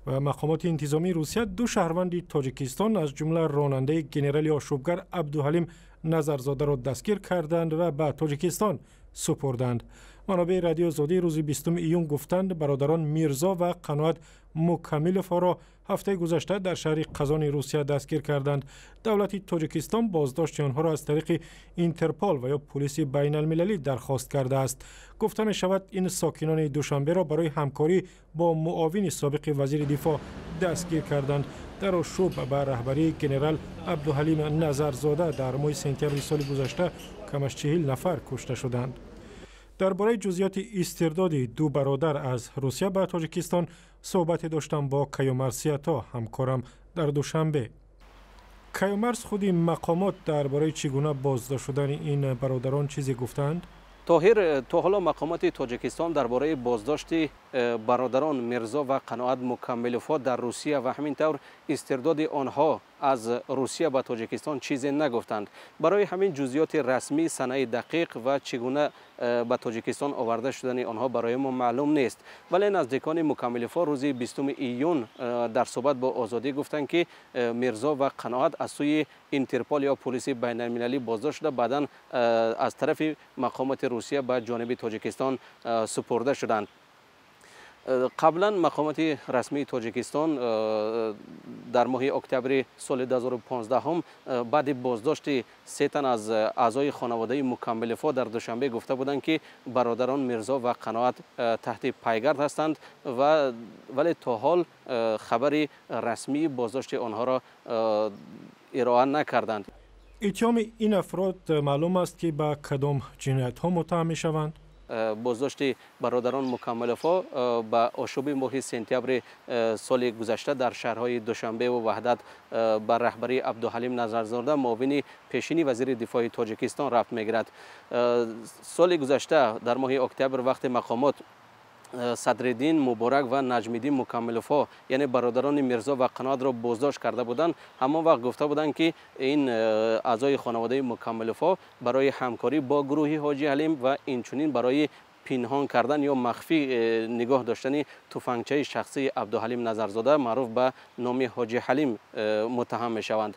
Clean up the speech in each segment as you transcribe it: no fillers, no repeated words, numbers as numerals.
Ва мақомоти интизомии Русия ду шаҳрванди Тоҷикистон, аз ҷумла ронандаи генерали ошӯбгар Абдуҳалим Назарзодаро дастгир карданд ва ба Тоҷикистон супурданд. Манобеи Радиои Озодӣ рӯзи 20 июн гуфтанд, бародарон Мирзо ва Қаноат Мукамиловҳоро ҳафтаи гузашта дар шаҳри Қазони Русия дастгир карданд. Давлати Тоҷикистон боздошти онҳоро аз тариқи Интерпол ва ё пулиси байналмилалӣ дархост кардааст. Гуфта мешавад, ин сокинони Душанберо барои ҳамкорӣ бо муовини собиқи вазири дифоъ дастгир карданд. Дар ошӯб ба раҳбарии генерал Абдуҳалим Назарзода дар моҳи сентябри соли гузашта кам аз 40 нафар кушта шуданд. Дар бораи ҷузъиёти истирдоди ду бародар аз Русия ба Тоҷикистон суҳбате доштам бо Каюмарс Сиято, ҳамкорам дар Душанбе. Каюмарс, худи мақомот дар бораи чӣ гуна боздошт шудани ин бародарон чизе гуфтаанд? Тоҳир, то ҳоло мақомоти Тоҷикистон дар бораи боздошти бародарон Мирзо ва Қаноат Мукаммиловҳо дар Русия ва ҳамин тавр истирдоди онҳо аз Русия ба Тоҷикистон чизе нагуфтанд. Барои ҳамин ҷузъиёти расмӣ, санаи дақиқ ва чӣ гуна ба Тоҷикистон оварда шудани онҳо барои мо маълум нест. Вале наздикони Мукаммиловҳо рӯзи 20 июн дар суҳбат бо Озодӣ гуфтанд, ки Мирзо ва Қаноат аз сӯи Интерпол ё пулиси байналмилалӣ боздошт шуда, баъдан аз тарафи мақомоти Русия ба ҷониби Тоҷикистон супурда шуданд. Қаблан мақомоти расмии Тоҷикистон дар моҳи октябри соли 2015 баъди боздошти се тан аз аъзои хонаводаи Мукаммиловҳо дар Душанбе гуфта буданд, ки бародарон Мирзо ва Қаноат таҳти пайгард ҳастанд, ва вале то ҳол хабари расмии боздошти онҳоро ироа накарданд. Иттиҳоми ин афрод маълум аст, ки ба кадом ҷиноятҳо муттаҳам мешаванд? Боздошти бародарон Мукаммиловҳо ба ошӯби моҳи сентябри соли гузашта дар шаҳрҳои Душанбе ва Ваҳдат ба раҳбарии Абдуҳалим Назарзода, муовини пешини вазири дифои Тоҷикистон, рабт мегирад. Соли гузашта дар моҳи октябр вақте мақомот Садриддин, Муборак ва Наҷмиддин Мукаммиловҳо, яъне бародарони Мирзо ва Қаноатро боздошт карда буданд, ҳамон вақт гуфта буданд, ки ин аъзои хонаводаи Мукаммиловҳо барои ҳамкорӣ бо гурӯҳи Ҳоҷи Ҳалим ва инчунин барои пинҳон кардан ё махфӣ нигоҳ доштани туфангчаи шахсии Абдуҳалим Назарзода, маъруф ба номи Ҳоҷи Ҳалим, муттаҳам мешаванд.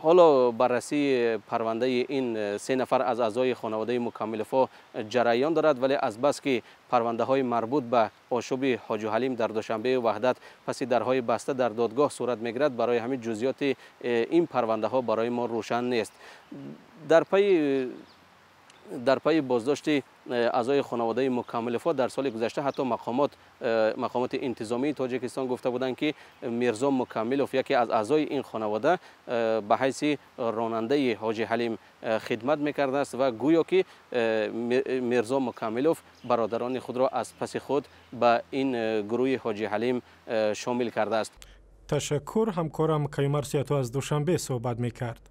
Ҳоло баррасии парвандаи ин се нафар аз аъзои хонаводаи Мукаммиловҳо ҷараён дорад, вале азбаски парвандаҳои марбут ба ошӯби Ҳоҷу Ҳалим дар Душанбею Ваҳдат паси дарҳои баста дар додгоҳ сурат мегирад, барои ҳамин ҷузъиёти ин парвандаҳо барои мо рӯшан нест. Дар пайи боздошти аъзои хонаводаи Мукаммиловҳо дар соли гузашта ҳатто мақомоти интизомии Тоҷикистон гуфта буданд, ки Мирзо Мукаммилов, яке аз аъзои ин хонавода, ба ҳайси ронандаи Ҳоҷи Ҳалим хидмат мекардааст ва гӯё ки Мирзо Мукаммилов бародарони худро аз паси худ ба ин гурӯҳи Ҳоҷи Ҳалим шомил кардааст. Ташаккур. Ҳамкорам Каюмарс Сиято аз Душанбе суҳбат мекард.